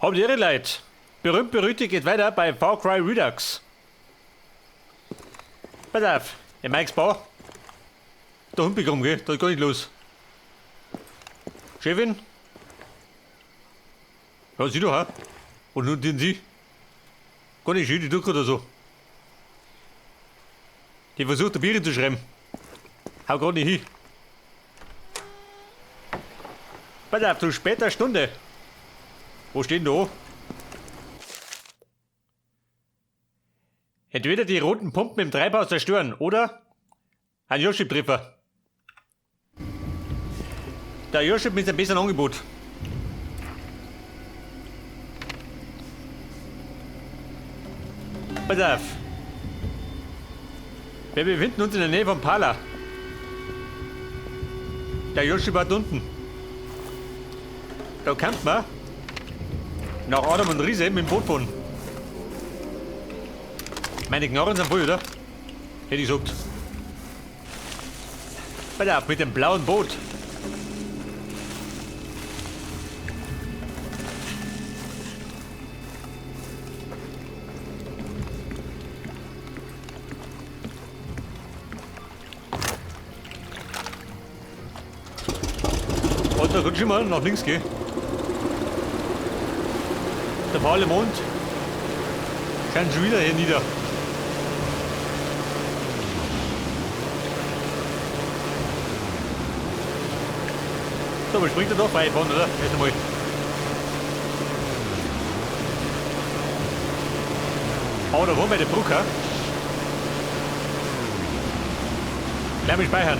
Habt ihr Leute. Berühmt berüchtigt geht weiter bei Far Cry Redux. Pass auf, in Mike's Bar. Da Hund bekommen, gell? Da ist gar nicht los. Chefin? Ja, sie doch, ha? Und nun den sie? Gar nicht schön, die tut oder so. Die versucht, Biere zu schreiben. Hau grad nicht hin. Pass auf, zu später Stunde. Wo steht denn da? Entweder die roten Pumpen im Treibhaus zerstören, oder ein Yoshi-Treffer. Der Yoshi mit einem besseren Angebot. Pass auf. Wir befinden uns in der Nähe von Pala. Der Yoshi war unten. Da kämpft man nach Adam und Riese mit dem Boot fahren. Meine Knarren sind voll, oder? Hätte ich gesagt. Pass auf, mit dem blauen Boot. Und da kann schon mal nach links gehen. Der fahle Mond scheint schon wieder hier nieder. So, aber springt er doch frei von, oder? Erst einmal. Aber da wollen wir die Brücke. Gleich mal speichern.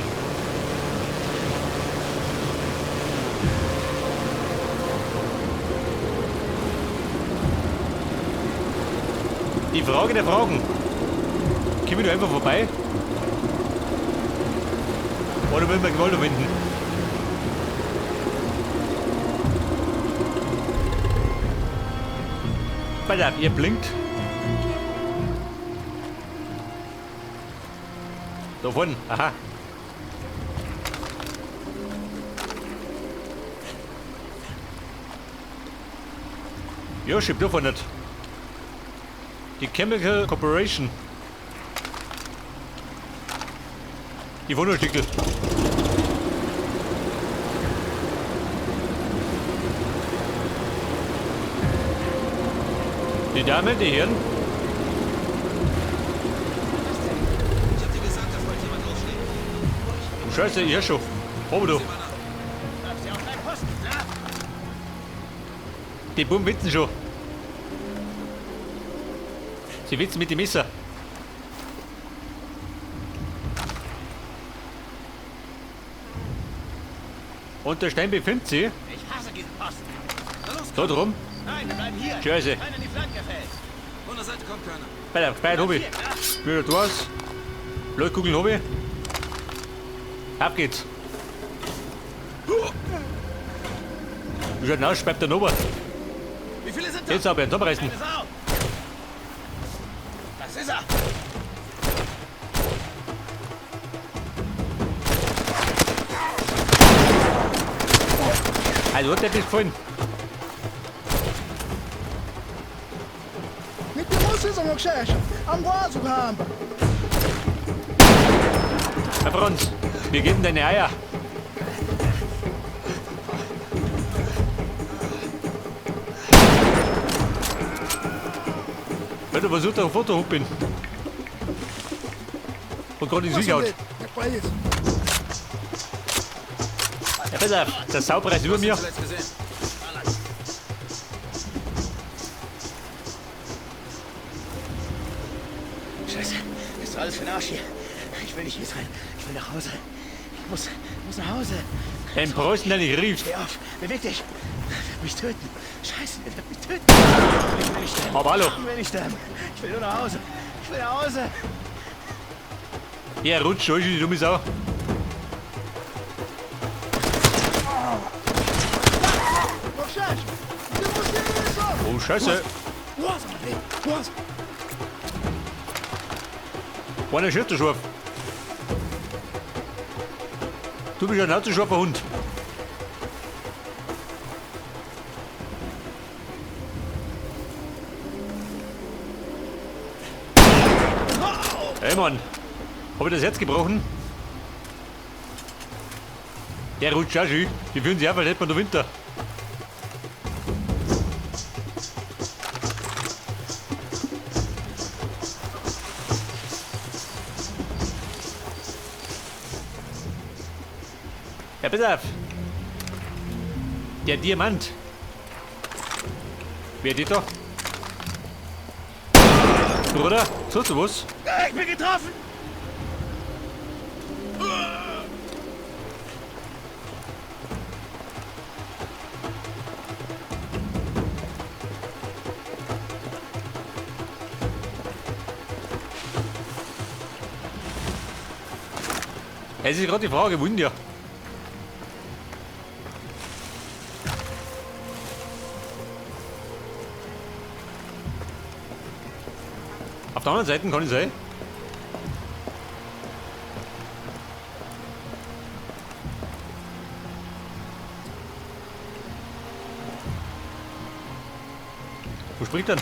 Die Frage der Fragen. Kommen wir da einfach vorbei? Oder wollen wir Gewalt verwenden? Pass auf, ihr blinkt. Da vorne, aha. Ja, schieb da vorne nicht. Die Chemical Corporation. Die Wunderstücke. Die Damen, die Herren. Ich hab dir gesagt, dass bald jemand loslegt. Du Scheiße, ich hör schon. Oben du. Die Buben witzen schon. Sie witzen mit dem Messer. Und der Stein befindet sich. Ich hasse diesen Posten. Na los, Da drum. Nein, wir bleiben hier. Scheiße. Keiner in die Flanken gefällt. Von der Seite kommt keiner. Bei der Speit hab ich. Wieder du aus. Leuchtkugeln hab ich. Ab geht's. Wie schaut denn aus? Bleibt der noch. Wie viele sind da? Jetzt aber, zusammenreißen. Keine Sau. Das ist er. Also hat der bis gefallen. Ngidinga usizo ngokushesha. Angikwazi ukuhamba. Herr Franz, wir geben deine Eier. Wenn du versucht, auf Foto hoch bin. Und gerade die Sieg out. Ngiyaxwayisa. Ja, pass auf, der Saupreis über mir. Zuletzt gesehen. Scheiße, ist doch alles für den Arsch hier. Ich will nicht hier sein. Ich will nach Hause. Ich muss nach Hause. Ein Preußen, der nicht rief. Steh auf, beweg dich. Er wird mich töten. Scheiße, er wird mich töten. Ich will nicht sterben. Aber hallo. Ich will nicht sterben. Ich will nur nach Hause. Ich will nach Hause. Ja, rutsch schon, die dumme Sau. Ngokushesha. Ngidinga usizo. Oh, Scheiße. Woza. Einer schießt so scharf. Du bist ein zu scharfer Hund. Hey Mann, hab ich das Herz gebrochen? Der rutscht auch schön. Die fühlen sich einfach nicht mehr der Winter. Ja, pass auf. Der Diamant. Wer die da? Bruder, tust du was? Ich bin getroffen! Es ist gerade die Frage, wohin der? Auf der anderen Seite kann ich sein. Wo springt denn?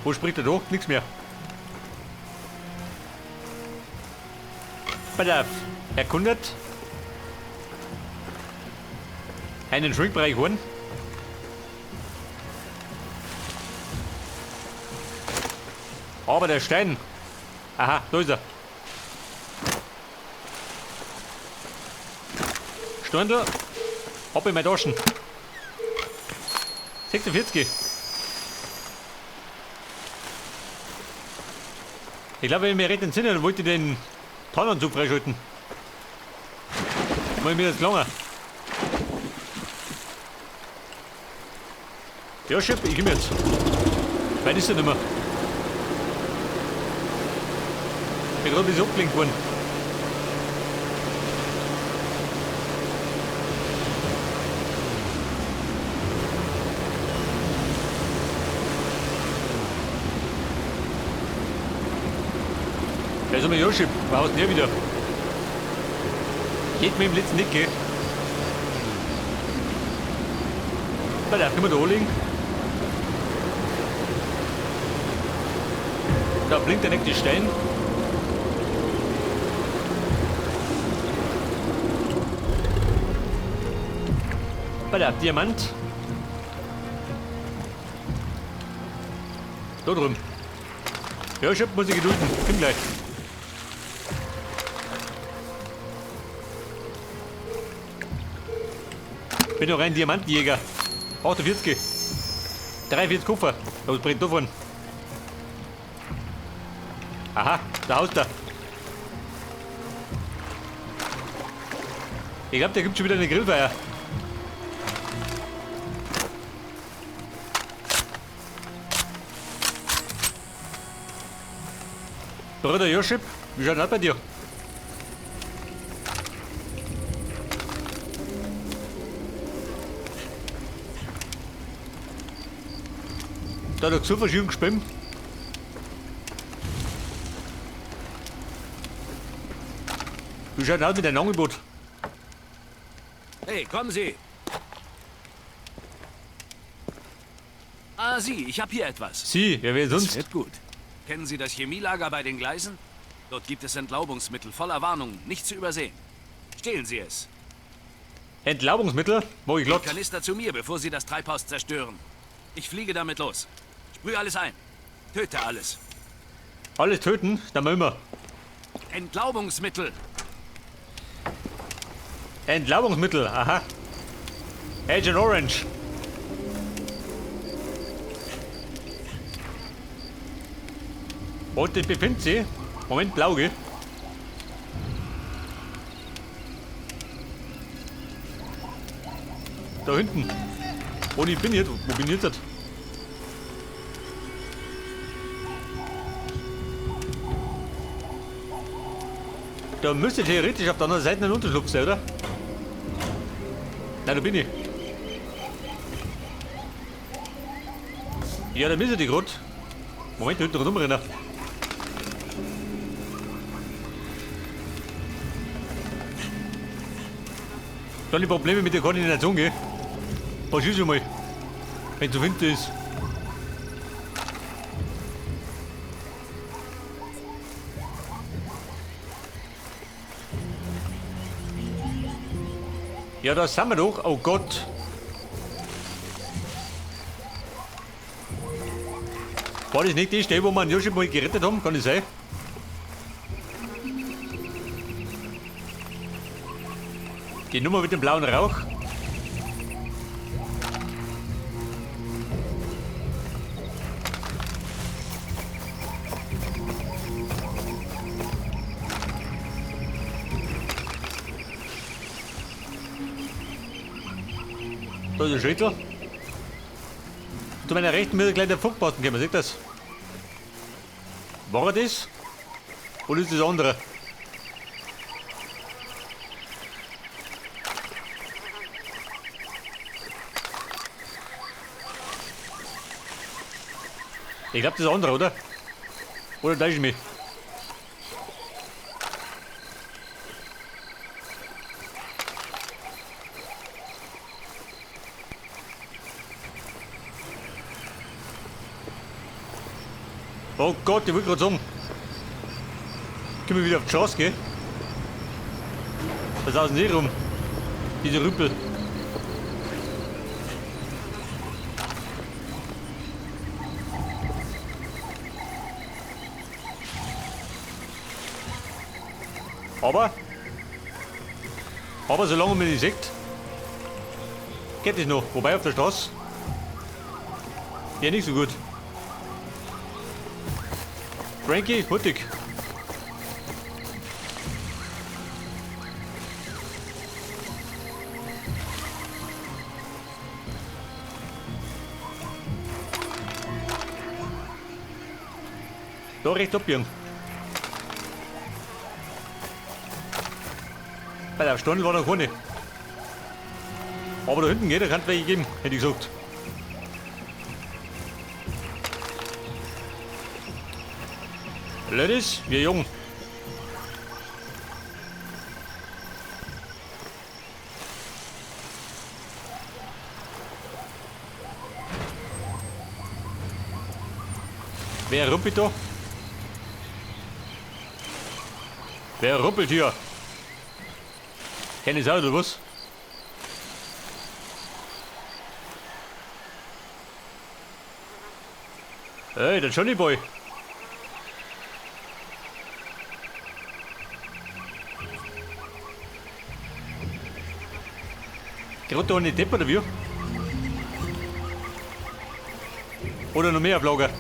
Wo springt er da? Nix mehr. Pass auf. Erkundet. Einen Schwinkbereich holen. Aber der Stein. Aha, da ist er. Steindl. Ab in meine Taschen. 46. Ich glaube, wenn ich mich recht entsinne, dann wollte ich den Tarnanzug freischalten. Mal mir das gelangen. Ja, Chef, ich komm jetzt. Weit ist er nicht mehr. Ich bin gerade ein bisschen abgelenkt worden. Da ist einmal Joschip, wo haust denn der wieder? Geht mir im letzten nicht, gell? Na, da können wir da anlegen. Da blinkt der nächste Stein. Bei der Diamant. Da drüben. Ja, Chef, muss ich gedulden. Komm gleich. Bin doch ein Diamantenjäger. 48. 43 Koffer. Was brennt davon? Aha, da haust er. Ich glaub, der gibt schon wieder eine Grillfeier. Bruder Joschip, wie schaut das bei dir? Da hat er so verschieden gespielt. Wie schaut das aus mit deinem Angebot? Hey, kommen Sie! Ah, Sie, ich habe hier etwas. Sie, ja, wer sonst? Das wird gut. Kennen Sie das Chemielager bei den Gleisen? Dort gibt es Entlaubungsmittel voller Warnungen, nicht zu übersehen. Stehlen Sie es. Entlaubungsmittel? Wo ich glatt. Kanister zu mir, bevor Sie das Treibhaus zerstören. Ich fliege damit los. Sprüh alles ein. Töte alles. Alles töten? Dann machen wir. Entlaubungsmittel. Entlaubungsmittel, aha. Agent Orange. Und das befindet sich. Moment, blau, gell? Da hinten. Wo ich bin jetzt? Wo bin ich jetzt? Da müsste theoretisch auf der anderen Seite ein Unterschlupf sein, oder? Nein, da bin ich. Ja, da müsste die gerade. Moment, da hinten rumrennen. Dann die Probleme mit der Koordination, gell? Was ist schon mal? Wenn zu finden ist. Ja, da sind wir doch. Oh Gott. War das nicht die Stelle, wo wir den Yoshi mal gerettet haben? Kann das sein? Die Nummer mit dem blauen Rauch. Da ist ein Schädel. Zu meiner Rechten müsste gleich der Funkposten kommen, seht das? War er das? Oder ist das andere? Ich glaube, das ist andere, oder? Oder täusche ich mich? Oh Gott, ich wollte gerade sagen. Können wir wieder auf die Straße gehen? Da sausen sie rum. Diese Rüppel. Aber solange man nicht sieht, geht es noch. Wobei auf der Straße, ja nicht so gut. Frankie, hurtig. Da rechts abbiegen. Bei der Stunde war noch keine. Aber da hinten geht, da kann es welche geben, hätte ich gesagt. Ladies, wir jung. Wer rumpelt da? Wer rumpelt hier? Keine Sau, oder was? Hey, der Johnny Boy. Gerade da eine Depp oder wie? Oder noch mehr auf Lager?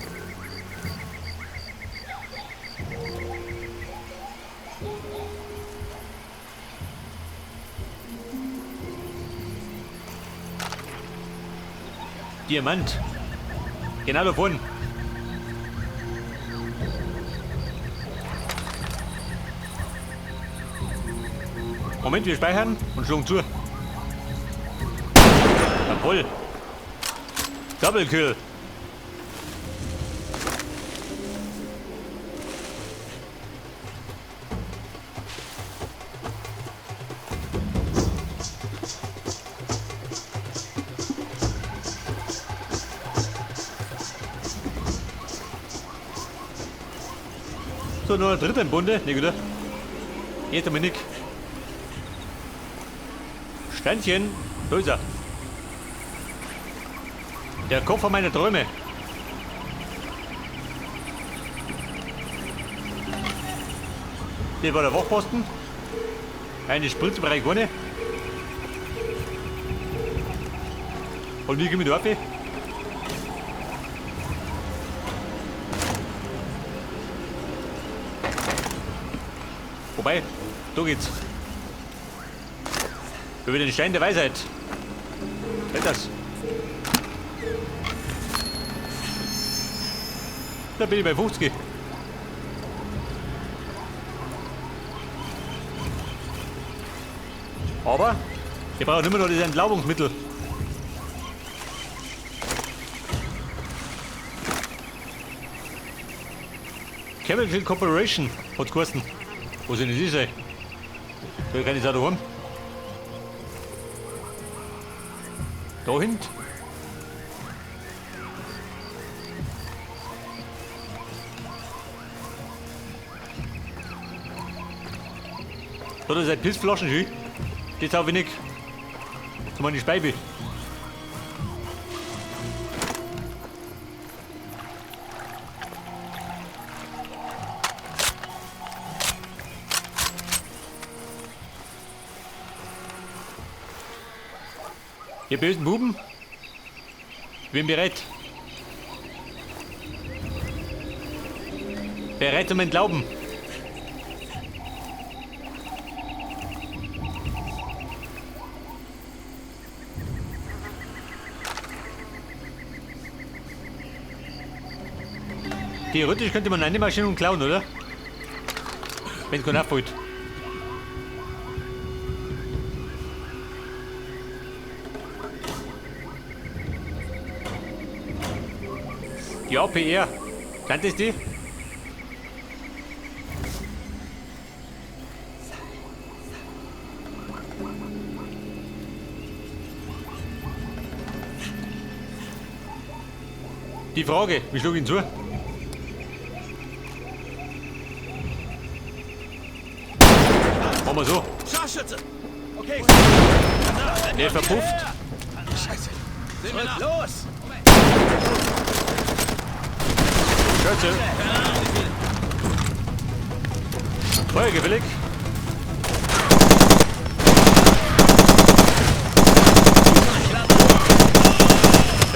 Diamant. Genau davon. Moment, wir speichern und schlagen zu. Jawohl. Double Kill. So, noch ein dritter im Bunde. Ne, oder? Jetzt einmal nicht. Steinchen, da ist er. Der Koffer meiner Träume. Hier war der Wachposten. Eine Spritze brauche ich keine. Und wie komme ich da rauf? Wobei, da geht's. Über den Stein der Weisheit. Hält das? Da bin ich bei 50. Aber ich brauche immer noch das Entlaubungsmittel. Chemical Corporation hat geheißen. Wo sind die sein? Da kann ich auch daheim. Da hinten. Da hat er seine Pissflaschen schön. Die tau ich nicht. Zu meine Speibe. Ihr bösen Buben, ich bin bereit. Bereit zum Entlauben. Theoretisch könnte man eine Maschine klauen, oder? Wenn es keiner auffällt. Ja, PR. Sind das die? Die Frage, wie schlug ich ihn zu? Machen wir so. Scharfschütze! Okay. Der verpufft. Scheiße. Los! Schütze. Feuer gefällig.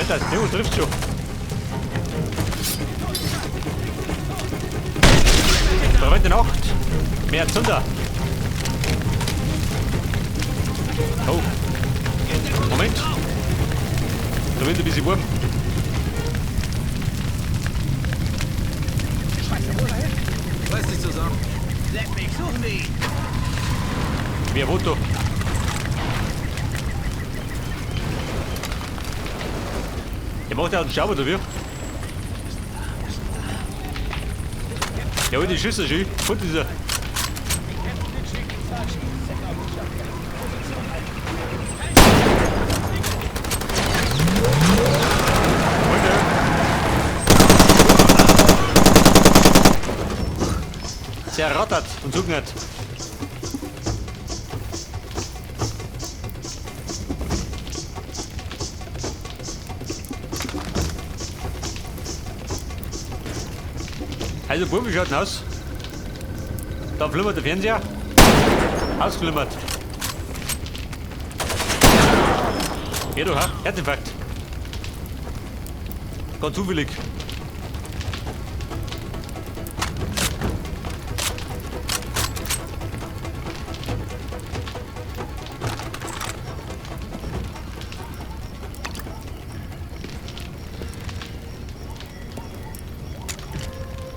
Das Neo trifft schon. Verwende Nacht. Mehr Zunder. Oh. Moment. Da wird ein bisschen warm. Reiß dich zusammen. Leck mich, suchen wir ihn! Wer wohnt da? Der macht ja einen Staub oder wie? Ja, die Schüsse schön. Gut ist er. Zerrattert und zugnet. Also Bub, wie schaut denn aus? Da flimmert der Fernseher. Ausgeflimmert. Ja du, ha? Herzinfarkt. Ganz zufällig.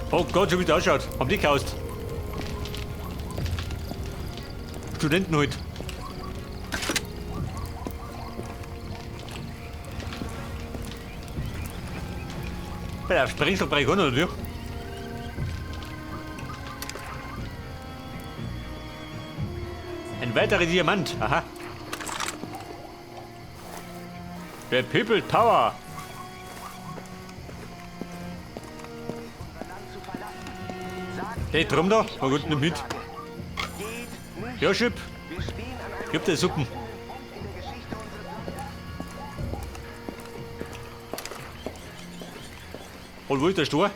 Oh Gott, schon wie das ausschaut. Haben die gehaust. Studenten halt. Bei der Sprengstoffbereich auch noch, oder? Ein weiterer Diamant, aha. Der People Power. Hey, drum da, mal gut, nimm mit. Ja, Schüpp. Ich hab da Suppen. Und wo ist der Stor?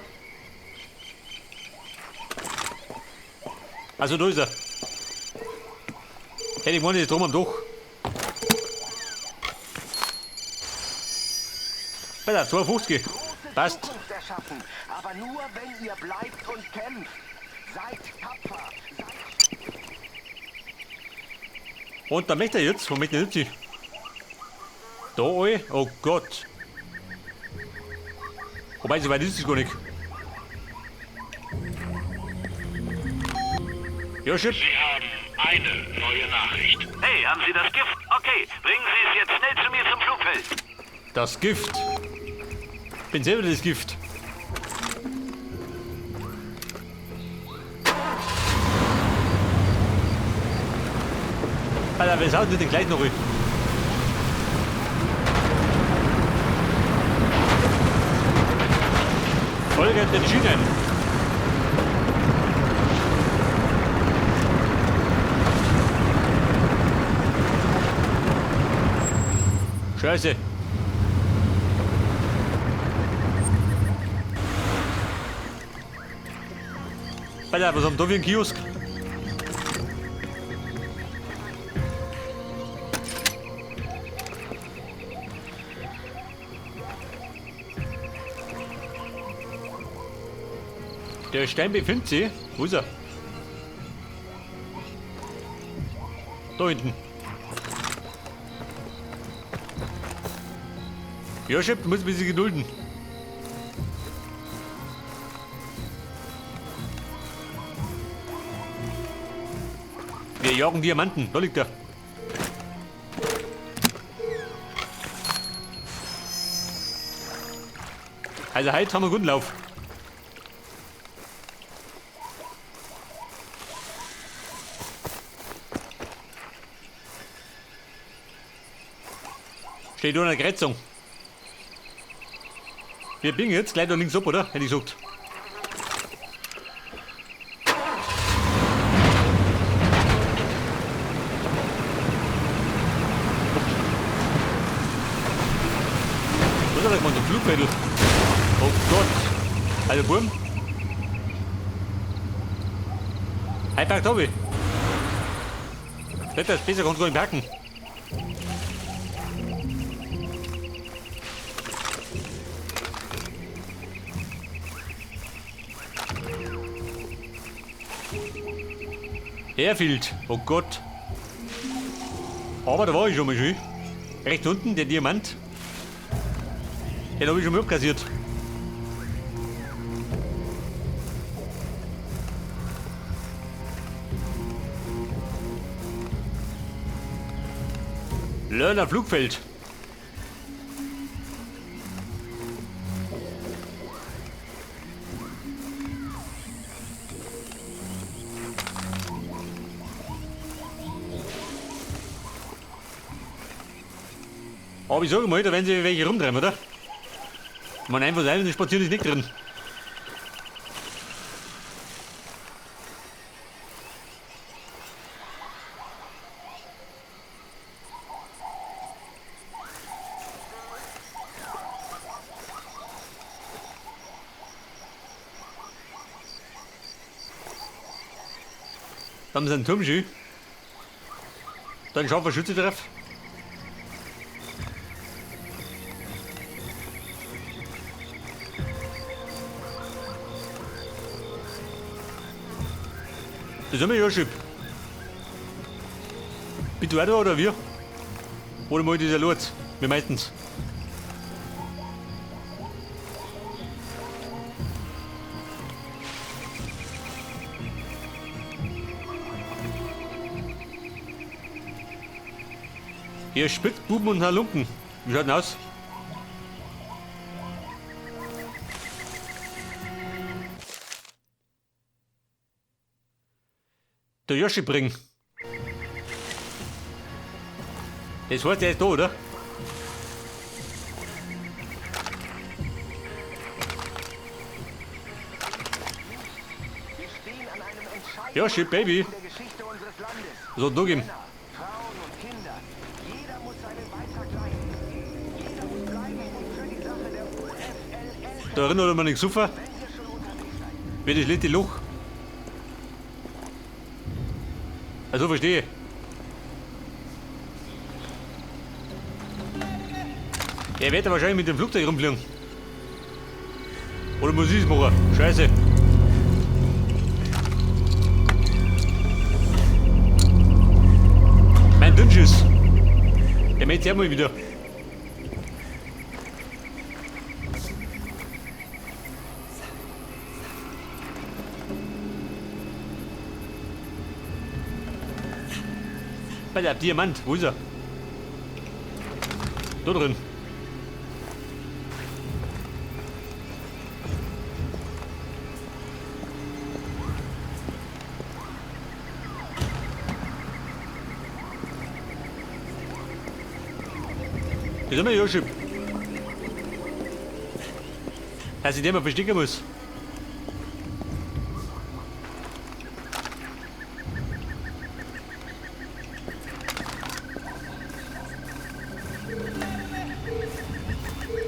Also da ist er. Hey, ich meine, ist drum am Dach. Bei der 52. Passt. Aber nur wenn ihr bleibt und kämpft. Seid tapfer. Und da möchte er jetzt. Wo möchte er jetzt? Da, oi. Oh Gott. Wobei, so weit ist es gar nicht. Ja, Chip. Sie haben eine neue Nachricht. Hey, haben Sie das Gift? Okay, bringen Sie es jetzt schnell zu mir zum Flugfeld. Das Gift. Bin selber das Gift. Alter, wir hauen den gleich noch rein. Folge den Schienen. Scheiße. Alter, was haben da für einen Kiosk? Der Stein befindet sich. Wo ist er? Da hinten. Ja, Chef, du musst ein bisschen gedulden. Wir jagen Diamanten. Da liegt er. Also heute haben wir einen guten Lauf. Steht da an der Kreuzung. Wir biegen jetzt gleich da links ab, oder? Hätte ich gesagt. Was hat er gemacht? Ein Flugmittel. Oh Gott. Alter Burm. Hey, parkt Tobi. Das ist besser, kannst du gar nicht parken. Airfield, oh Gott. Aber da war ich schon mal schön. Rechts unten, der Diamant. Den habe ich schon mal abkassiert. Lörner Flugfeld. Aber ich sage mal, da werden sie welche rumtreiben, oder? Man einfach sein, und spazieren ist nicht drin. Da haben sie einen Turmschuh. Dann scharfer Schütze drauf. Das ist immer Joschip. Bist du auch da oder wir? Oder mal dieser Lurz? Wir meistens. Hier Spitzbuben und Halunken. Wie schaut denn aus? Der Yoshi bringen. Das heißt, der ist da, oder? Wir stehen an einem entscheidenden Yoshi, Baby. Punkt in der Geschichte unseres Landes. So, du geben. Männer, Frauen und Kinder. Jeder muss seinen Beitrag leisten. Jeder muss bleiben und für die Sache der UFLL, Da erinnert man nicht super. wenn ihr schon unterwegs seid. Wie das letzte Loch. Also verstehe. Er wird ja wahrscheinlich mit dem Flugzeug rumfliegen. Oder muss ich es machen? Scheiße. Mein Dünnschiss. Der meldet sich auch mal wieder. Bei der Diamant, wo ist er? Da drin. Das ist immer Joschip. Dass ich den mal verstecken muss.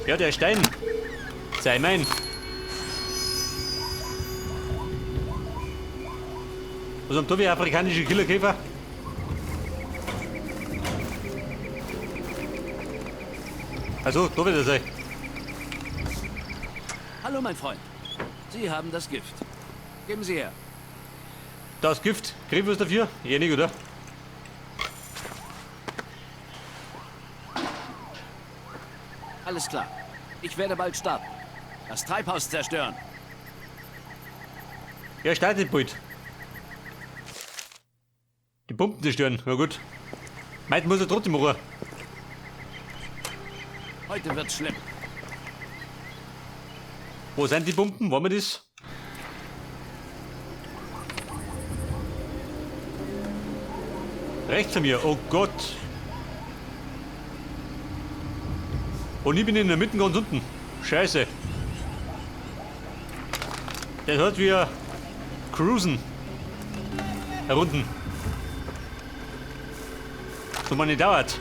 Ja, der Stein. Sei mein. Was haben da wir afrikanische Killerkäfer? Also, da wird er sein. Hallo, mein Freund. Sie haben das Gift. Geben Sie her. Das Gift. Krieg ich was dafür? Eh nicht, oder? Alles klar. Ich werde bald starten. Das Treibhaus zerstören. Ja, startet bald. Die Pumpen zerstören. Na gut. Meint muss er trotzdem machen. Heute wird's schlimm. Wo sind die Pumpen? Wollen wir das? Rechts von mir. Oh Gott. Und ich bin in der Mitte ganz unten. Scheiße. Das heißt, wir cruisen. Herunten. So man nicht dauert.